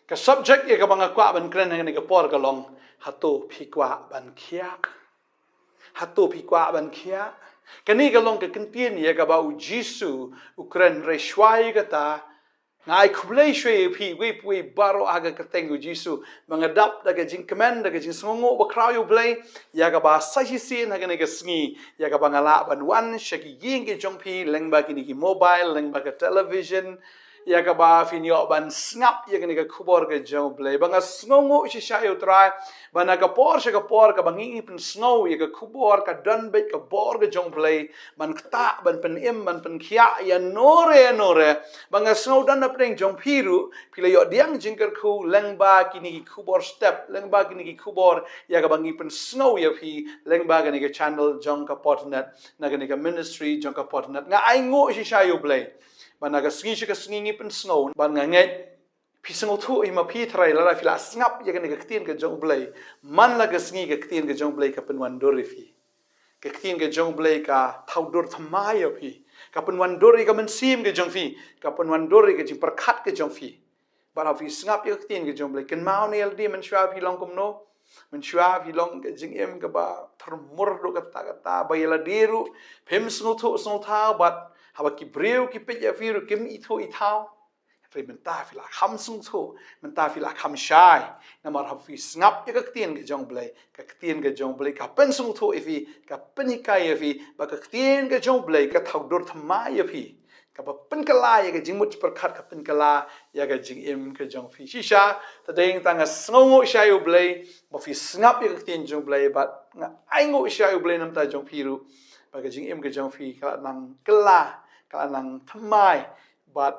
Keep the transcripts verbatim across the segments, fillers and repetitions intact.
Ka subject ïa kaba nga kwah ban kren ha kane ka por ka long, hato phi kwah ban khiah? Hato phi kwah ban khiah? Kane ka long ka kyntien ïa kaba u Jisu u kren. Hynrei shuwa ïa kata, nga ai khublei shuwa ïa phi, iwei pa iwei baroh ha ka kyrteng u Jisu, ba nga dap da ka jingkmen, da ka jingsngewnguh bakhraw ïa u Blei, ïa kaba sa shisien ha kane ka sngi, ïa kaba nga lah ban wan sha ki ïing ki jong phi, lyngba kine ki mobile, lyngba ka television, ïa kaba phin ïoh ban sngap ïa kane ka khubor ka jong u Blei. Ba nga sngewnguh shisha ïa u Trai, ba na ka por sha ka por kaba ngi pynsngew ïa ka khubor, ka don beit ka bor ka jong u Blei ban ktah, ban pynim, ban pynkhiah ïa nore nore. Ba nga sngew don na pdeng jong phi ruh, phi la ïoh diang jingkyrkhu lyngba kine ki khubor step, lyngba kine ki khubor ïa kaba ngi pynsngew ïa phi lyngba kane ka channel jong ka Podnet, na kane ka ministry jong ka Podnet. Nga ainguh shisha ïa u Blei ba na ka sngi sha ka sngi ngi pynsngew, bad nga ngeit phi sngewthuh hi ma phi tharai, lada phi la sngap ïa kane ka ktien ka jong u Blei, man la ka sngi ka ktien ka jong u Blei ka pynwandur ïa phi. Ka ktien ka jong u Blei ka thaw dur thymmai ïa phi, ka pynwandur ïa ka mynsiem ka jong phi, ka pynwandur ïa ka jingpyrkhat ka jong phi. Bad haba phi sngap ïa ka ktien ka jong u Blei, kynmaw na ïa lade, mynshuwa phi long kumno? Mynshuwa phi long ka jingim kaba thyrmur duh katta katta, ba ïa lade ruh phim sngewthuh sngewthaw, bad haba ki briew ki peit ïa phi ruh kim ithuh ithaw. Hynrei mynta phi la kham sngewthuh, mynta phi la kham shai. Namar haba phi sngap ïa ka ktien ka jong u Blei, ka ktien ka jong u Blei ka pynsngewthuh ïa phi, ka pynhikai ïa phi, ba ka ktien ka jong u Blei ka thaw dur thymmai ïa phi, kaba pynkylla ïa ka jingmut jingpyrkhat, ka pynkylla ïa ka jingim ka jong phi. Shisha, te dei tang nga sngewnguh shisha ïa u Blei ba phi sngap ïa ka ktien jong u Blei, bad nga ainguh shisha ïa u Blei na ka bynta jong phi ruh, ba ka jingim ka jong phi ka la nang kylla, ka la nang thymmai. Bad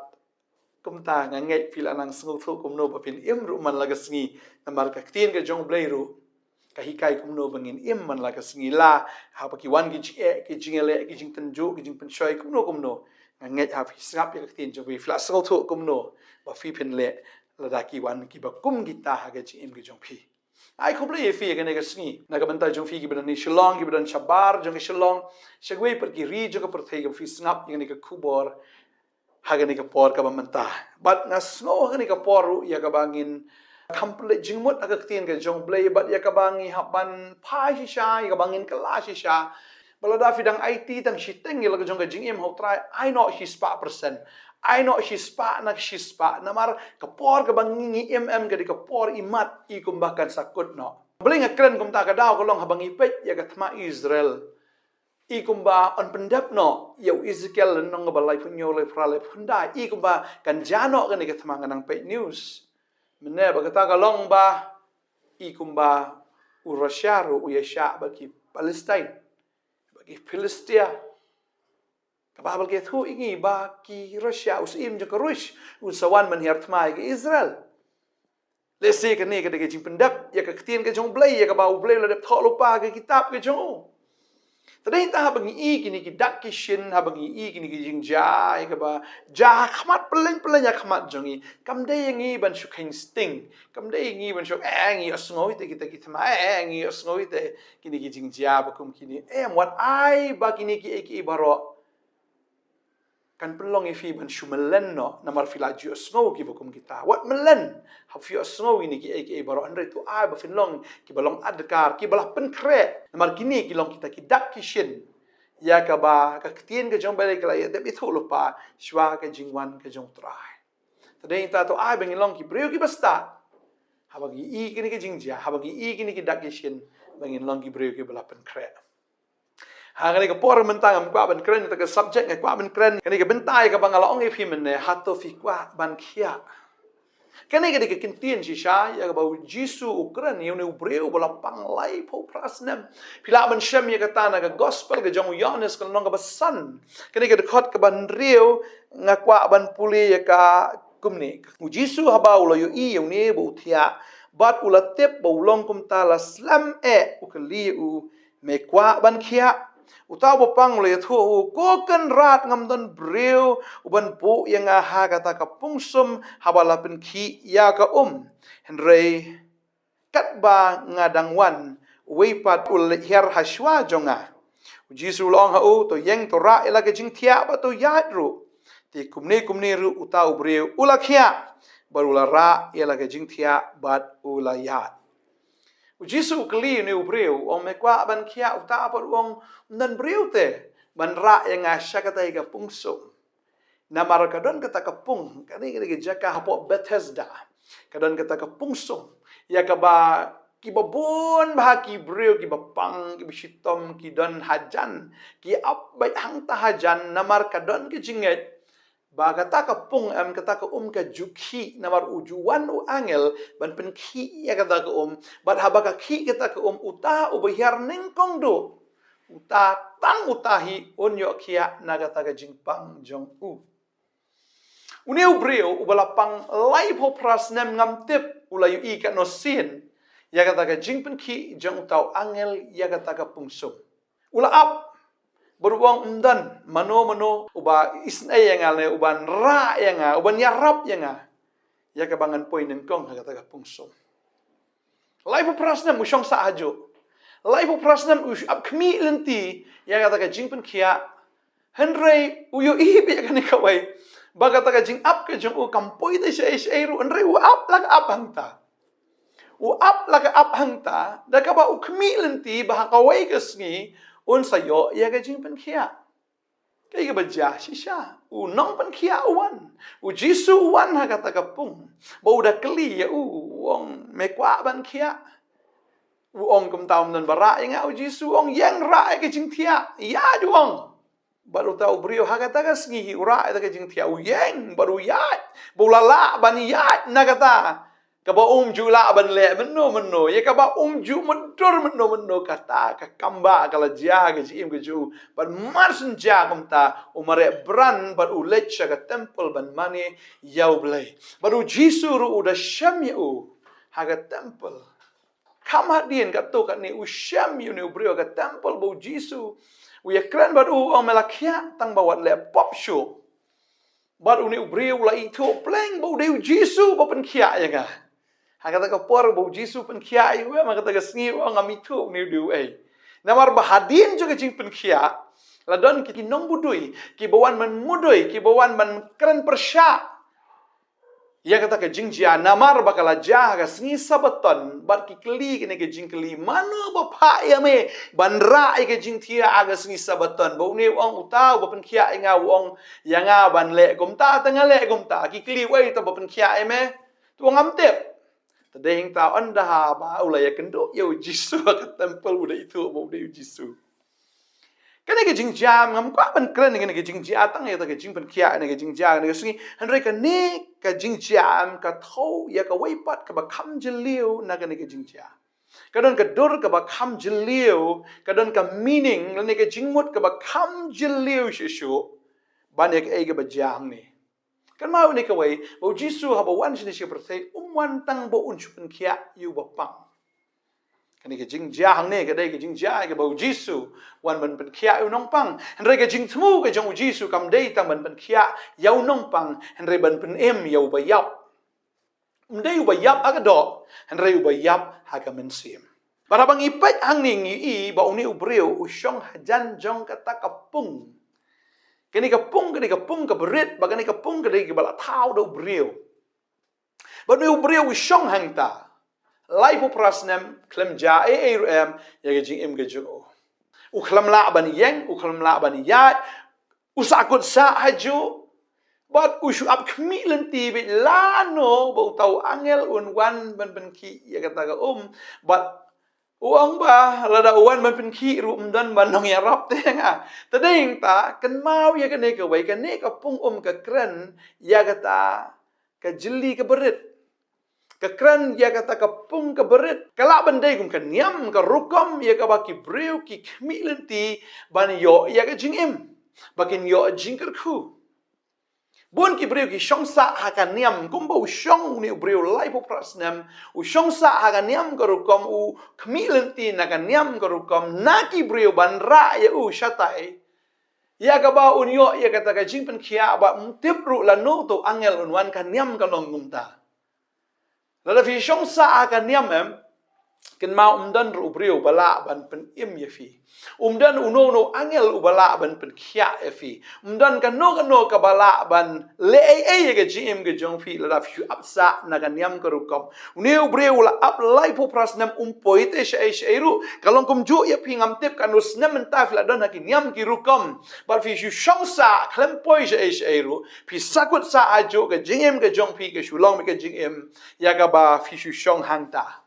kumta nga ngeit phi la nang sngewthuh kumno ba phin im ruh man la ka sngi. Namar ka ktien ka jong u Blei ruh ka hikai kumno ba ngin im man la ka sngi, la haba ki wan ki jingeh, ki jingïaleh, ki jingtynjuh, ki jingpynshoi kumno kumno. Nga ngeit haba phi sngap ïa ka ktien jong u Blei, phi la sngewthuh kumno ba phi phin leh lada ki wan kiba kum kita ha ka jingim ka jong phi. Ai khublei ïa phi ha kane ka sngi, na ka bynta jong phi kiba don ha Shillong, kiba don shabar jong ka Shillong, sha kiwei pat ki ri jong ka pyrthei, kaba phi sngap ïa kane ka khubor ha kane ka por kaba mynta. Bad nga sngew ha kane ka por ruh ïa kaba ngin kham pynleit jingmut ha ka ktien ka jong u Blei, bad ïa kaba ngi hap ban phai shisha, ïa kaba ngin kylla shisha. Ba lada phi dang aiti tang shiteng ïa la ka jong ka jingim ha u Trai, ai noh shispah persen, ai noh shispah na shispah. Namar ka por kaba ngi, ngi im em ka dei ka por imat, i kumba kan sa kut noh. Balei nga kren kumta? Ka daw ka long haba ngi peit ïa ka thma Israel, i kumba yn pyndep noh ïa u Ezekiel lynnong kaba laiphew hynñiew, laiphew phra, laiphew khyndai, i kumba kan jia noh kane ka thma. Nga nang peit news mynne ba kata ka long ba i kumba u Russia ruh u ïashah bad ki Palestine, bad ki Philistia. Kaba balei ki thuh ïa ngi ba ki Russia, u syiem jong ka Rus, un sa wan ban hiar thma ïa ka Israel. Lehse kane ka dei ka jingpyndep ïa ka ktien ka jong u Blei, ïa kaba u Blei u la dep thoh lypa ha ka kitab ka jong u. Te dei tang haba ngi i kine ki dak ki shin, haba ngi i kine ki jingjia, ïa kaba jia ha khmat, pylleng pylleng ha khmat jong ngi, kam dei ïa ngi ban shu kheiñ sting. Kam dei ïa ngi ban shu, eh, ngi ïohsngew ïa kita ki thma, eh, ngi ïohsngew ïa kine ki jingjia ba kum kine. Em, wat ai ba kine kiei kiei baroh kan pynlong ïa phi ban shu mlien noh, namar phi la ju ïohsngew kiba kum kita. Wat mlien haba phi ïohsngew ïa kine kiei kiei baroh, hynrei to ai ba phin long kiba long adkar, kiba la pynkhreh. Namar kine ki long kita ki dak ki shin ïa kaba ka ktien ka jong u Blei ka la ïa dep ithuh lypa shuwa ka jingwan ka jong u Trai. Te dei tang to ai ba ngin long ki briew kiba stad. Haba ngi i kine ki jingjia, haba ngi i kine ki dak ki shin, ba ngin long ki briew kiba la pynkhreh. Ha kane ka por mynta ngam kwah ban kren ïa ka subject, nga kwah ban kren ïa kane ka bynta ïa kaba nga la ong ïa phi mynne, hato phi kwah ban khiah? Kane ka dei ka kyntien shisha ïa kaba u Jisu u kren ïa une u briew ba la pang laiphew phra snem. Phi lah ban shem ïa kata na ka gospel ka jong u Ïoannis ka lynnong kaba san, kane ka dkhot kaba hynriew, nga kwah ban pule ïa ka kumne. U Jisu haba u la ïohi ïa une ba u thiah bad u la tip ba u long kumta, la slem eh, u kylli ïa u, me kwah ban khiah? Uta u bapang u la ïathuh ha u, ko Kynrad, ngam don briew u ban buh ïa nga ha kata ka pungsum haba la pynkhih ïa ka um. Hynrei katba nga dang wan, uwei pat u la leit hiar ha shuwa jong nga. U Jisu u la ong ha u, to ïeng, to rah ïa la ka jingthiah bad to ïaid ruh. Te kumne kumne ruh uta u briew u la khiah, Bad u la rah ïa la ka jingthiah bad u la ïaid. U Jisu u kylli une u briew, u ong, me kwah ban khiah? Uta pat u ong, ym don briew te ban rah ïa nga sha katei ka pung sum. Namar ka don kata ka pung, kane ka dei ka jaka hapoh Bethesda. Ka don kata ka pung sum ïa kaba kiba bun bha ki briew kiba pang, kiba shitom, ki don hajan, ki ap beit hangta hajan, namar ka don ka jingngeit ba kata ka pung, em, kata ka um ka ju khih, namar u ju wan u angel ban pynkhih ïa kata ka um. Bad haba ka khih kata ka um, uta uba hiar nyngkong duh, uta, tang uta hi un ïoh khiah na kata ka jingpang jong u. Une u briew uba la pang laiphew phra snem, ngam tip u la ïohi katno sien ïa kata ka jingpynkhih jong uta u angel ïa kata ka pung sum. U la ap bad u ong, ym don mano mano uba isynei ïa nga ne uban rah ïa nga, uban ïarap ïa nga ïa kaba ngan poi nyngkong ha kata ka pung sum. Laiphew phra snem u shong sah hajuh. Laiphew phra snem u ap khmih lynti ïa kata ka jingpynkhiah. Hynrei u ïohi beit ïa kane kawei, ba kata ka jingap ka jong u kam poi te shaei shaei ruh, hynrei u ap la ka ap hangta. U ap la ka ap hangta da kaba u khmih lynti ba ha kawei ka sngi un sa ïoh ïa ka jingpynkhiah. Kaei kaba jia shisha? U nongpynkhiah u wan. U Jisu u wan ha kata ka pung. Bad u da kylli ïa u, u ong, me kwah ban khiah? U ong, kumta ym don ba rah ïa nga. U Jisu u ong, ïeng, rah ïa ka jingthiah, ïaid, u ong. Bad uta u briew ha kata ka sngi hi u rah ïa ka jingthiah, u ïeng bad u ïaid. Bad u la lah ban ïaid na kata kaba um ju lah ban leh mynno mynno, ïa kaba um ju mutdur mynno mynno. Kata ka kam ba ka la jia ka jingim ka jong u. Bad mar shen jia kumta, u mareh bran bad u leit sha ka temple ban mane ïa U Blei. Bad U Jisu ruh u da shem ïa u ha ka temple. Kham hadien katto katne u shem ïa une u briew ha ka temple, bad U Jisu u ïakren bad u, u ong, me la khiah tang ba wat leh pop shuh. Bad une u briew u la ithuh pleng ba u dei U Jisu ba pynkhiah ïa nga. Ha kata ka por ba U Jisu pynkhiah ïa u, em, ha kata ka sngi u ong, ngam ithuh une u dei uei. Namar ba hadien jong ka jingpynkhiah la don ki nongmudui kiba wan ban mudui, kiba wan ban kren pyrshah ïa kata ka jingjia, namar ba ka la jia ha ka sngi Sabaton. Bad ki kylli kane ka jingkylli, mano ba phah ïa me ban rah ïa ka jingthiah ha ka sngi Sabaton? Bad une u ong, uta uba pynkhiah ïa nga u ong ïa nga ban leh kumta, te nga leh kumta. Ki kylli, uei uta ba pynkhiah ïa me? Te u ong, ngam tip. Te dei hangta ynda haba u la ïakynduh ïa U Jisu ha ka temple, u da ithuh ba u dei U Jisu. Kane ka jingjia, ngam kwah ban kren kane ka jingjia tang ïa kata ka jingpynkhiah, kane ka jingjia kane ka sngi. Hynrei kane ka jingjia ka thew ïa kawei pat kaba kham jylliew na kane ka jingjia. Ka don ka dur kaba kham jylliew, ka don ka meaning lane ka jingmut kaba kham jylliew shisha ban ïa kaei kaba jia hangne. Kynmaw ïa kane kawei, ba U Jisu haba u wan shane sha ka pyrthei, um wan tang ba un shu pynkhiah ïa uba pang. Kane ka jingjia hangne ka dei ka jingjia kaba U Jisu u wan ban pynkhiah ïa u nongpang. Hynrei ka jingthmu ka jong U Jisu kam dei tang ban pynkhiah ïa u nongpang, hynrei ban pynim ïa uba ïap. Ym dei uba ïap ha ka doh, hynrei uba ïap ha ka mynsiem. Bad haba ngi peit hangne ngi i ba une u briew u shong hajan jong kata ka pung. Kane ka pung, kane ka pung kaba rit, bad kane ka pung ka dei kaba la thaw da u briew. Bad une u briew u shong hangta laiphew phra snem, khlem jia ei ei ruh em ïa ka jingim ka jong u. U khlem lah ban ïeng, u khlem lah ban ïaid, u sahkut sah hajuh. Bad u shu ap khmih lynti beit lano ba uta u angel un wan ban pynkhih ïa kata ka um. Bad u ong ba lada u wan ban pynkhih ruh ym don ba nongïarap te ïa nga. Te dei hangta, kynmaw ïa kane kawei, kane ka pung um ka kren ïa kata ka jylli kaba rit. Ka kren ïa kata ka pung kaba rit. Ka lah ban dei kum ka niam ka rukom ïa kaba ki briew ki khmih lynti ban ïoh ïa ka jingim, ba kin ïoh jingkyrkhu. Bun ki briew ki shong sah ha ka niam, kumba u shong une u briew laiphew phra snem, u shong sah ha ka niam ka rukom, u khmih lynti na ka niam ka rukom na ki briew ban rah ïa u shatai. Ïa kaba un ïoh ïa kata ka jingpynkhiah, bad ym tip ruh lano uta u angel un wan, ka niam ka long kumta. Lada phi shong sah ha ka niam em, Kynmaw, ym don ruh u briew ba lah ban pynim ïa phi. Ym don uno uno angel uba lah ban pynkhiah ïa phi. Ym don kano kano kaba lah ban leh ei ei ïa ka jingim ka jong phi lada phi shu ap sah na ka niam ka rukom. Une u briew u la ap laiphew phra snem, um poi te shaei shaei ruh. Ka long kumjuh ïa phi, ngam tip katno snem mynta phi la don ha ki niam ki rukom. Bad phi shu shong sah khlem poi shaei shaei ruh. Phi sahkut sah hajuh, ka jingim ka jong phi ka shu long beit ka jingim ïa kaba phi shu shong hangta.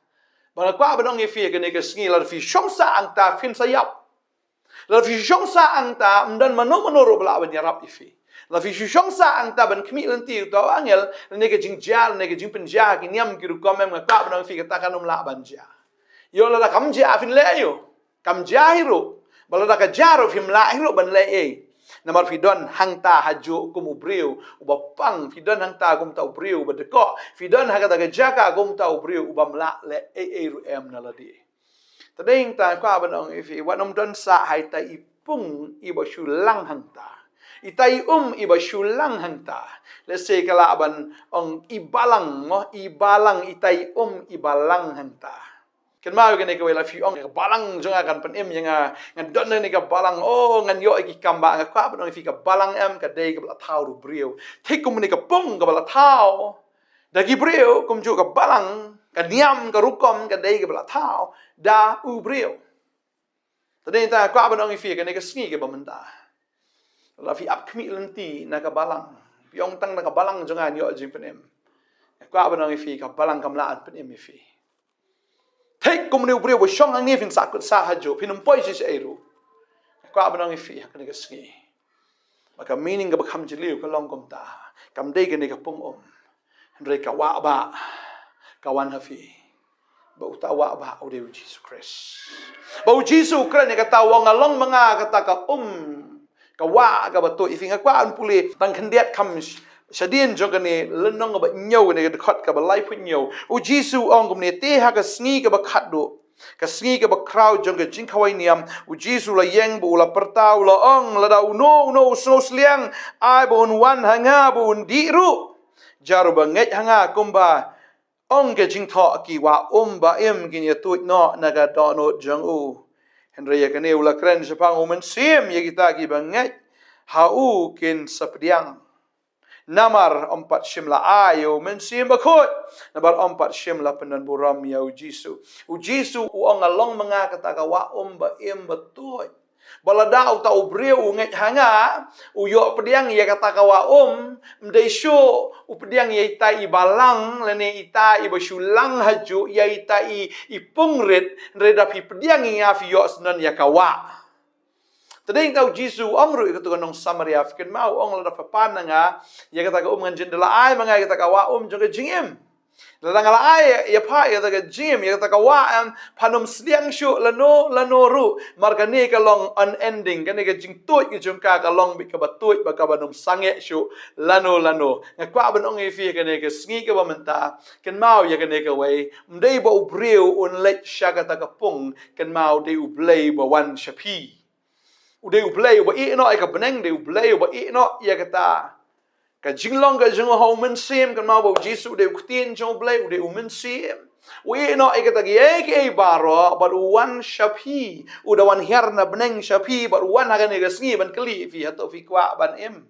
Bad nga kwah ban ong ïa phi kane ka sngi, lada phi shong sah hangta phin sa ïap. Lada phi shu shong sah hangta, ym don mano mano ruh ba lah ban ïarap ïa phi. Lada phi shu shong sah hangta ban khmih lynti uta u angel, lane ka jingjia, lane ka jingpynjia ki niam ki rukom, em, nga kwah ban ong ïa phi, kata kan ym lah ban jia. Ïoh lada kam jia, phin leh aïu? Kam jia hi ruh. Bad lada ka jia ruh, phim lah hi ruh ban leh ei. Namar phi don hangta hajuh kum u briew uba pang, phi don hangta kum uta u briew uba dkoh, phi don ha kata ka jaka kum uta u briew ubym lah leh ei ei ruh, em, na lade. Te dei hangta kwah ban ong ïa phi, wat nym don sah ha ita i pung iba shu lang hangta, ita i um iba shu lang hangta. Lehse ka lah ban ong i balang, mo, i balang, ita i um iba lang hangta. Kynmaw ïa kane kawei, lada phi ong ka balang jong nga kan pynim ïa nga, ngan don ha kane ka balang, oh, ngan ïoh ïa ki kam ba, nga kwah ban ong ïa phi, ka balang, em, ka dei kaba la thaw da u briew. Thik kum kane ka pung kaba la thaw da ki briew, kumjuh ka balang, ka niam ka rukom, ka dei kaba la thaw da u briew. Te dei hangta kwah ban ong ïa phi kane ka sngi kaba mynta, lada phi ap khmih lynti na ka balang, phi ong tang na ka balang jong nga ngan ïoh jingpynim. Nga kwah ban ong ïa phi, ka balang kam lah ban pynim ïa phi. Thik kum une u briew ba shong hangne, phin sahkut sah hajuh, phin ym poi shaei shaei ruh. Nga kwah ban ong ïa phi ha kane ka sngi, ba ka meaning kaba kham jylliew ka long kumta. Kam dei kane ka pung um, hynrei ka wah bah ka wan ha phi. Ba uta wah bah u dei u Jisu Khrist. Ba u Jisu u kren ïa kata, u ong, nga long ma nga kata ka um, ka wah kaba tuid. Ïa phi, nga kwah ban pule tang khyndiat kham sh-, shadien jong kane lynnong kaba hynñiew, kane ka dkhot kaba laiphew hynñiew. U Jisu u ong kumne: Te ha ka sngi kaba khatduh, ka sngi kaba khraw jong ka jingkhawai niam, u Jisu u la ïeng bad u la pyrta, u la ong, lada uno uno u sngewsliang, ai ba un wan ha nga bad un dih ruh. Jar uba ngeit ha nga, kumba ong ka jingthoh, ki wah um ba im kin ïatuid noh na ka dohnud jong u. Hynrei ïa kane u la kren shaphang u Mynsiem, ïa kita kiba ngeit ha u kin sa pdiang. Namar ym pat shym la ai ïa u Mynsiem Bakhuid, namar ym pat shym la pyndonburom ïa u Jisu. U Jisu u ong, nga long ma nga kata ka wah um ba im ba tuid. Ba lada uta u briew u ngeit ha nga, u ïoh pdiang ïa kata ka wah um, ym dei shuh u pdiang ïa ita i balang lane ita iba shu lang hajuh, ïa ita i, i pung rit, hynrei lada phi pdiang ïa nga phi ïoh syndon ïa ka wah. Te dei hangta u Jisu u ong ruh ïa katu ka nong Samaria, phi kynmaw, u ong, lada pha pan na nga ïa kata ka um, ngan jin da la ai ma nga ïa kata ka wah um jong ka jingim. Lada nga la ai ïa pha ïa kata ka jingim, ïa kata ka wah, em, phan ym sliang shuh lano lano ruh. Namar kane ka long unending, kane ka jingtuid ka jong ka ka long beit kaba tuid bad kaba ym sangeh shuh lano lano. Nga kwah ban ong ïa phi kane ka sngi kaba mynta, kynmaw ïa kane kawei, ym dei ba u briew un leit sha kata ka pung, kynmaw, dei U Blei ba wan sha phi. U dei U Blei uba ïehnoh ïa ka bneng, dei U Blei uba ïehnoh ïa kata ka jinglong ka jong u ha u Mynsiem, kynmaw ba u Jisu u dei u Ktien jong U Blei, u dei u Mynsiem. U ïehnoh ïa kata kiei kiei baroh bad u wan sha phi, u da wan hiar na bneng sha phi bad u wan ha kane ka sngi ban kylli ïa phi, hato phi kwah ban im?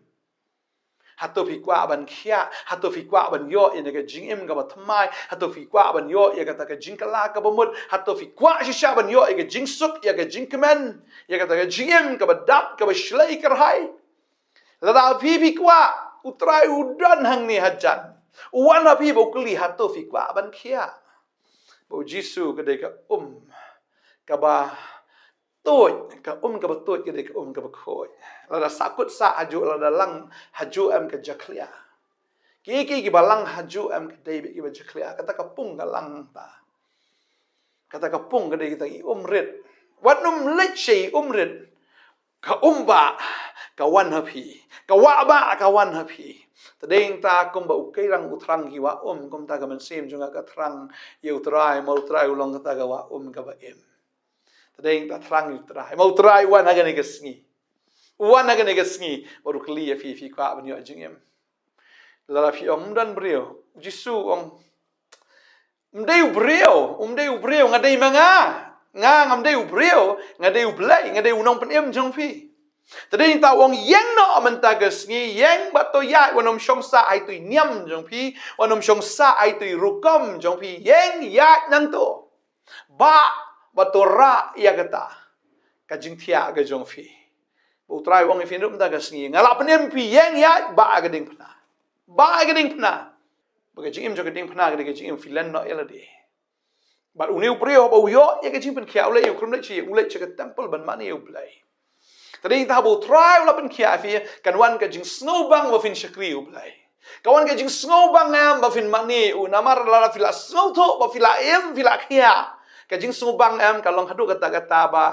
Hato phi kwah ban khiah? Hato phi kwah ban ïoh ïa kane ka jingim kaba thymmai? Hato phi kwah ban ïoh ïa kata ka jingkylla kaba mut? Hato phi kwah shisha ban ïoh ïa ka jingsuk, ïa ka jingkmen, ïa kata ka jingim kaba dap, kaba shlei kyrhai? Lada phi phi kwah, U Trai u don hangne hajan. U wan ha phi bad u kylli, hato phi kwah ban khiah? Ba u Jisu ka dei ka um kaba tuid, ka um kaba tuid ka dei ka um kaba khuid. Lada sahkut sah hajuh, lada lang hajuh, em, ka jakhlia. Kiei kiei kiba lang hajuh, em, ka dei beit kiba jakhlia. Kata ka pung ka lang ta. Kata ka pung ka dei kita ki um rit. Wat nym leit sha i um rit. Ka um bah ka wan ha phi. Ka wah bah ka wan ha phi. Te dei hangta kumba u Kairang u thrang ki wah um, kumta ka mynsiem jong nga ka thrang ïa U Trai, ma U Trai u long kata ka wah um kaba im. Te dei hangta thrang ïa U Trai, ma U Trai u wan ha kane ka sngi. U wan ha kane ka sngi bad u kylli ïa phi, phi kwah ban ïoh jingim? Lada phi ong, ym don briew, u Jisu u ong, Ym dei u briew, ym dei u briew, nga dei ma nga. Nga, ngam dei u briew, nga dei u Blei, nga dei u nongpynim jong phi. Te dei nangta u ong ïeng noh mynta ka sngi, ïeng bad to ïaid, wat nym shong sah ha itu i niam jong phi, wat nym shong sah ha itu i rukom jong phi, ïeng ïaid nangto. Bah, bad to rah ïa kata ka jingthiah ka jong phi. Ba U Trai u ong ïa phi mynta ka sngi, nga la pynim phi, ïeng ïaid, bah ïa ka diengphna. Bah ïa ka diengphna. Ba ka jingim jong ka diengphna ka dei ka jingim phi len noh ïa lade. Bad une u briew haba u ïoh ïa ka jingpynkhiah, u leit, u khlem leit sha, u leit sha ka temple ban mane ïa U Blei. Te dei nangta haba U Trai u la pynkhiah ïa phi, kan wan ka jingsngewbang ba phin shakri ïa U Blei. Kan wan ka jingsngewbang em ba phin mane ïa u, namar lada phi la sngewthuh ba phi la im, phi la khiah, ka jingsngewbang em ka long haduh katta katta ba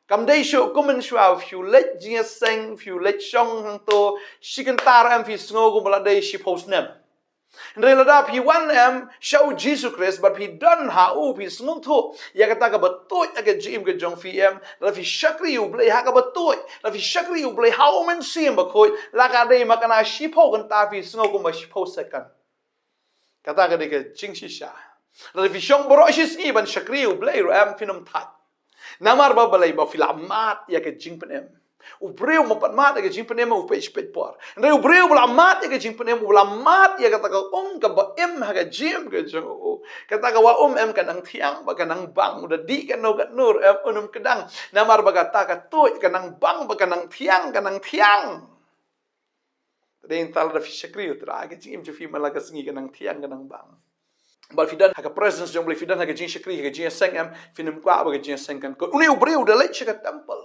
kam dei shuh kum mynshuwa, phi leit jingïaseng, phi leit shong hangto shi kynta ruh em phi sngew kumba la dei shiphew snem. Hynrei lada phi wan em sha U Jisu Khrist bad phi don ha u, phi sngewthuh ïa kata kaba tuid ha ka jingim ka jong phi em, lada phi shakri ïa U Blei ha kaba tuid, lada phi shakri ïa U Blei ha U Mynsiem Bakhuid, la ka dei ma kane shiphew kynta phi sngew kumba shiphew second. Kata ka dei ka jingshisha. Lada phi shong baroh shi sngi ban shakri ïa U Blei ruh em phin ym thait. Namar ba balei? Ba phi la mad ïa ka jingpynim. U briew uba pat mad ïa ka jingpynim u peit peit por. Hynrei u briew uba la mad ïa ka jingpynim, uba la mad ïa kata ka um kaba im ha ka jingim ka jong u. Kata ka wah um em ka nang thiang bad ka nang bang, u da dih katno katno ruh em un ym kdang. Namar ba kata ka tuid ka nang bang bad ka nang thiang, ka nang thiang. Te dei nangta lada phi shakri ïa U Trai, ka jingim jong phi man la ka sngi ka nang thiang, ka nang bang. Bad phi don ha ka presence jong U Blei, phi don ha ka jingshakri, ha ka jingïaseng em, phin ym kwah ba ka jingïaseng kan kut. Une u briew u da leit sha ka temple.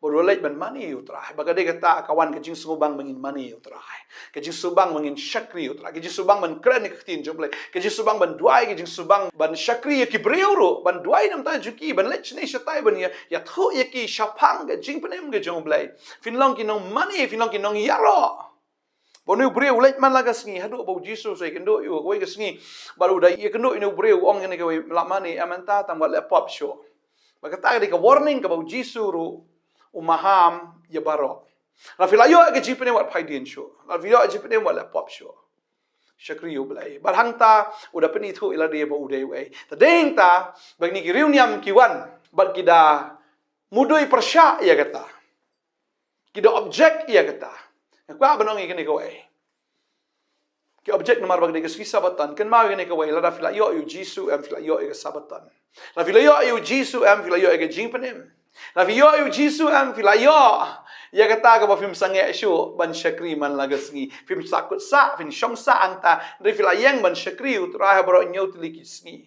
Bad u da leit ban mane ïa U Trai. Bad ka dei kata ka wan ka jingsngewbang ba ngin mane ïa U Trai. Ka jingsngewbang ba ngin shakri ïa U Trai. Ka jingsngewbang ban kren ïa ka ktien jong U Blei. Ka jingsngewbang ban duwai, ka jingsngewbang ban shakri ïa ki briew ruh, ban duwai na ka bynta jong ki, ban leit shane shatai ban ïa, ïathuh ïa ki shaphang ka jingpynim ka jong U Blei. Phin long ki nongmane, phin long ki nongïaroh. Ba une u briew u leit man la ka sngi, haduh ba U Jisu sa ïakynduh ïa u kawei ka sngi. Bad u da ïakynduh ïa une u briew, u ong ïa kane kawei, la mane em mynta, tang wat leh pop shuh. Bad kata ka dei ka warning kaba U Jisu ruh u maham ïa baroh. Lada phi la ïoh ïa ka jingpynim wat phai dien shuh. Lada phi ïoh ïa ka jingpynim wat leh pop shuh. Shakri ïa U Blei. Bad hangta u da pynithuh ïa lade ba u dei uei. Te dei nangta ba kine ki riewniam ki wan bad ki da mudui pyrshah ïa kata. Ki da object ïa kata. Nga kwah ban ong ïa kane kawei. Ki object namar ba ka dei ka sngi Sabaton. Kynmaw ïa kane kawei, lada phi la ïoh ïa U Jisu em, phi la ïoh ïa ka Sabaton. Lada phi la ïoh ïa U Jisu em, phi la ïoh ïa ka jingpynim. Lada phi ïoh ïa U Jisu em, phi la ïoh ïa kata kaba phim sangeh shuh ban shakri man la ka sngi. Phim sah kut sah, phim shong sah hangta. Hynrei phi la ïeng ban shakri U Trai ha baroh hynñiew tylli ki sngi.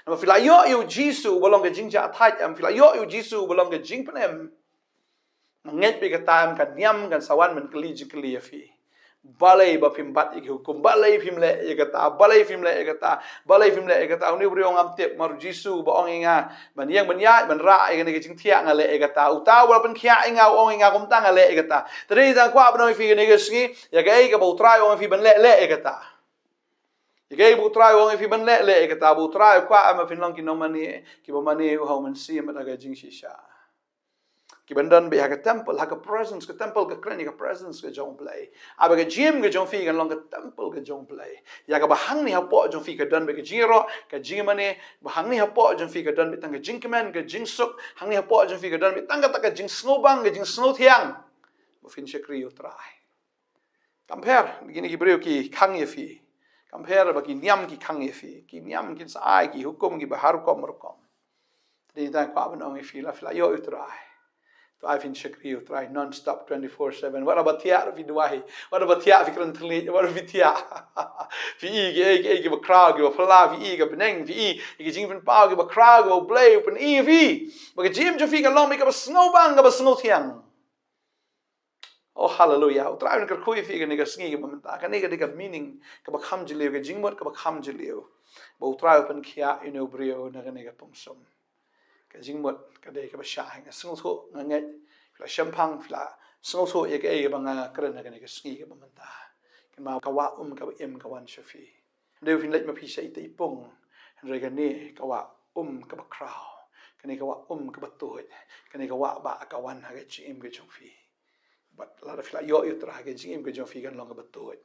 Namar phi la ïoh ïa U Jisu uba long ka jingjahthait em, phi la ïoh ïa U Jisu uba long ka jingpynim. Nga ngeit ba kata em ka niam kan sa wan ban kylli jingkylli ïa phi. Balei ba phim bat ïa ki hukum? Balei phim leh ïa kata? Balei phim leh ïa kata? Balei phim leh ïa kata? Une u briew u ong ngam tip, namar U Jisu uba ong ïa nga ban ïeng ban ïaid ban rah ïa kane ka jingthiah, nga leh ïa kata. Uta uba la pynkhiah ïa nga u ong ïa nga kumta, nga leh ïa kata. Te dei tang kwah ban ong ïa phi kane ka sngi, ïa kaei kaba U Trai u ong ïa phi ban leh, leh ïa kata. Ïa kaei ba U Trai u ong ïa phi ban leh, leh ïa kata. Ba U Trai u kwah em ba phin long ki nongmane kiba mane ïa u ha U Mynsiem bad ha ka jingshisha. Kiban don beit ha ka temple, ha ka presence, ka temple ka kren ïa ka presence ka jong U Blei. Haba ka jingim ka jong phi kan long ka temple ka jong U Blei. Ïa kaba hangne hapoh jong phi ka don beit ka jingïaroh, ka jingmane, ba hangne hapoh jong phi ka don beit tang ka jingkmen, ka jingsuk, hangne hapoh jong phi ka don beit tang kata ka jingsngewbang, ka jingsngewthiang. Ba phin shakri ïa U Trai. Kam pher, kine ki briew ki khang ïa phi. Kam pher ba ki niam ki khang ïa phi. Ki niam kin sa ai ki hukum kiba ha rukom rukom. Te dei tang kwah ban ong ïa phi, lada phi la ïoh ïa U Trai, to ai phin shakri ïa U Trai non-stop, twenty-four seven. Wat haba thiah ruh phi duwai. Wat haba thiah phi kren thylliej. Wat haba phi thiah, phi i kiei kiei kiba khraw kiba phylla. Phi i ka bneng, phi i ki jingpynpaw kiba khraw kiba U Blei u pyni ïa phi. Ba ka jingim jong phi kan long beit kaba sngewbang, kaba sngewthiang. Oh, hallelujah. U Trai un kyrkhu ïa phi kane ka sngi kaba mynta. Kane ka dei ka meaning kaba kham jylliew, ka jingmut kaba kham jylliew. Ba U Trai u pynkhiah ïa une u briew na kane ka pungsum. Ka jingmut ka dei kaba shai. Nga sngewthuh, nga ngeit phi la shemphang, phi la sngewthuh ïa kaei kaba nga kren ha kane ka sngi kaba mynta. Kynmaw ka wah um kaba im ka wan sha phi. Ym dei ba phin leit ma phi sha ita i pung. Hynrei kane ka wah um kaba khraw. Kane ka wah um kaba tuid. Kane ka wah bah ka wan ha ka jingim ka jong phi. Bad lada phi la ïoh ïa U Trai, ka jingim ka jong phi kan long kaba tuid.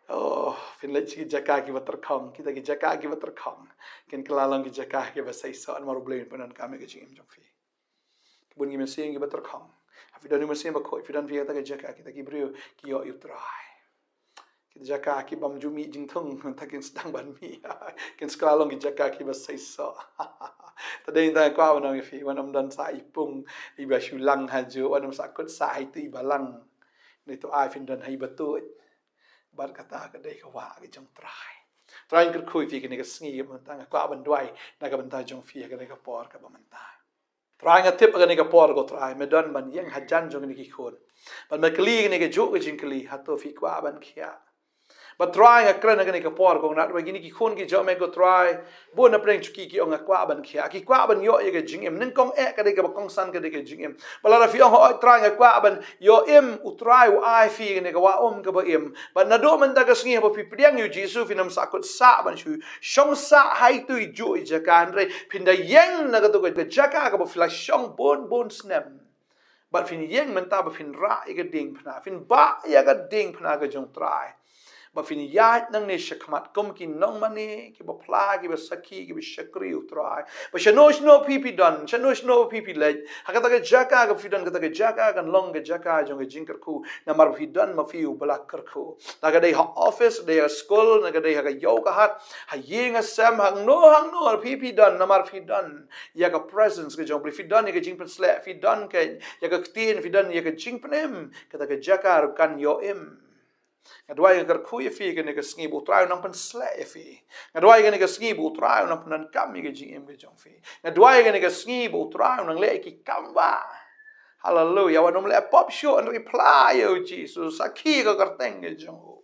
Oh, phin leit sha ki jaka kiba tyrkhong, kita ki jaka kiba tyrkhong kin kylla long ki jaka kiba seisoh namar U Blei un pyndonkam ïa ka jingim jong phi. Ki bun ki mynsiem kiba tyrkhong. Ha phi don ki mynsiem bakhuid, phi don phi kata ki jaka, kita ki briew ki ïoh ïa U Trai. Ki jaka ki bym ju mih jingthung, mynta kin sdang ban mih. Kin sa kylla long ki jaka kiba seisoh. Te dei nangta nga kwah ban ong ïa phi, wat nym don sah i pung iba shu lang hajuh, wat nym sah kut sah ha itu iba lang. Nangta to ai phin don ha iba tuid. Bad kata ka dei ka wah ka jong U Trai. Trai, nga kyrkhu ïa phi kane ka sngi mynta, nga kwah ban duwai na ka bynta jong phi ha kane ka por kaba mynta. Trai, nga tip ha kane ka por ko Trai, me don ban ïeng hajan jong kine ki khun. Bad me kylli kane kajuh ka jingkylli, hato phi kwah ban khiah? Bad Trai, nga kren ha kane ka por ko, nga duwai kine ki khun ki jong me ko Trai, bun na pdeng jong ki ki ong nga kwah ban khiah, ki kwah ban ïoh ïa ka jingim. Nyngkong eh ka dei kaba kongsan ka dei ka jingim. Bad lada phi ong hooid Trai nga kwah ban ïoh im, U Trai u ai phi kane ka wah um kaba im. Bad naduh mynta ka sngi haba phi pdiang ïa U Jisu, phin nym sah kut sah ban shu shong sah ha itu ijuh i jaka, hynrei phin da ïeng na kato ka jaka kaba phi la shong bun bun snem. Bad phin ïeng mynta ba phin rah ïa ka diengphna, phin bah ïa ka diengphna ka jong U Trai. Ba phin ïaid nangne shakhmat kum ki nongmane kiba phla, kiba sakhi, kiba shakri U Trai. Ba shano shano phi phi don, shano shano phi phi leit, ha kata ka jaka ka phi don, kata ka jaka kan long ka jaka jong ka jingkyrkhu, namar ba phi don ma phi uba la kyrkhu. La ka dei ha office, dei ha skul, la ka dei ha ka ïew ka hat, ha ïing ha sem, hangno hangno phi phi don, namar phi don ïa ka presence ka jong U Blei, phi don ïa ka jingpynsleh, phi don ka, ïa ka ktien, phi don ïa ka jingpynim, kata ka jaka ruh kan ïoh im. Nga duwai, nga kyrkhu ïa phi kane ka sngi ba U Trai un nang pynsleh ïa phi. Nga duwai kane ka sngi ba U Trai un nang pyndonkam ïa ka jingim ka jong phi. Nga duwai kane ka sngi ba U Trai un nang leh ïa ki kam bah. Haleluya. Wat nym leh pop shuh, hynrei phla ïa U Jisu, sakhi ïa ka kyrteng ka jong u.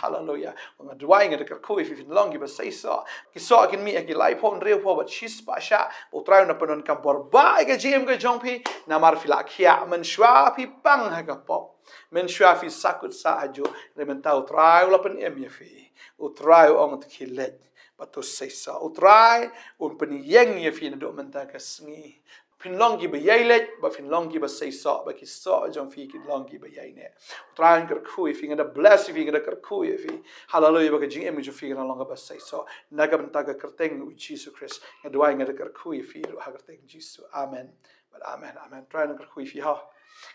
Haleluya. Nga duwai, nga da kyrkhu ïa phi, phin long kiba seisoh. Ki soh kin mih ha ki laiphew, hynriewphew bad shispah shah. Ba U Trai un nang pyndonkam bor bah ïa ka jingim ka jong phi, namar phi la khiah. Mynshuwa phi pang ha ka pop, mynshuwa phi sah kut sah hajuh, hynrei mynta U Trai u la pynim ïa phi. U Trai u ong to khie leit bad to seisoh. U Trai un pynïeng ïa phi naduh mynta ka sngi. Phin long kiba ïai leit, bad phin long kiba seisoh, bad ki soh jong phi kin long kiba ïai neh. U Trai, nga kyrkhu ïa phi, nga da bless ïa phi, nga da kyrkhu ïa phi. Haleluya, ba ka jingim jong phi kan long kaba seisoh. Na ka bynta ka kyrteng U Jisu Khrist nga duwai, nga da kyrkhu ïa phi ruh ha ka kyrteng Jisu. Amen. Bad amen, amen. Trai, nga kyrkhu ïa phi ho.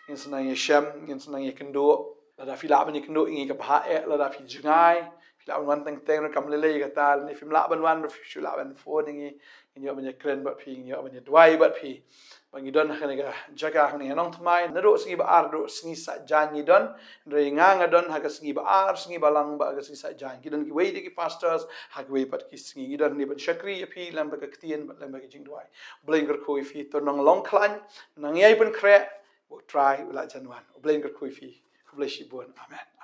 Ngin sa nang ïashem, ngin sa nang ïakynduh. Lada phi lah ban ïakynduh ïa ngi kaba heh, lada phi jngai, phi lah ban wan teng teng ruh kam lei lei kata, lane phim lah ban wan ruh phi shu lah ban phone ïa ngi. Ngin ïoh ban ïakren bad phi, ngin ïoh ban ïaduwai bad phi. Ba ngi don ha kane ka jaka hangne ha Nongthymmai, naduh sngi ba ar haduh sngi Saitjaiñ ngi don. Hynrei nga, nga don ha ka sngi ba ar, sngi Balang bad ha ka sngi Saitjaiñ. Ki don kiwei de ki pastors ha kiwei pat ki sngi. Ngi don hangne ban shakri ïa phi lem bad ka ktien bad lem bad ka jingduwai. U Blei un kyrkhu ïa phi, to nang long khlaiñ, nang ïai pynkhreh. U Trai u la jan wan. U Blei un kyrkhu ïa phi. Khublei shibun. Amen.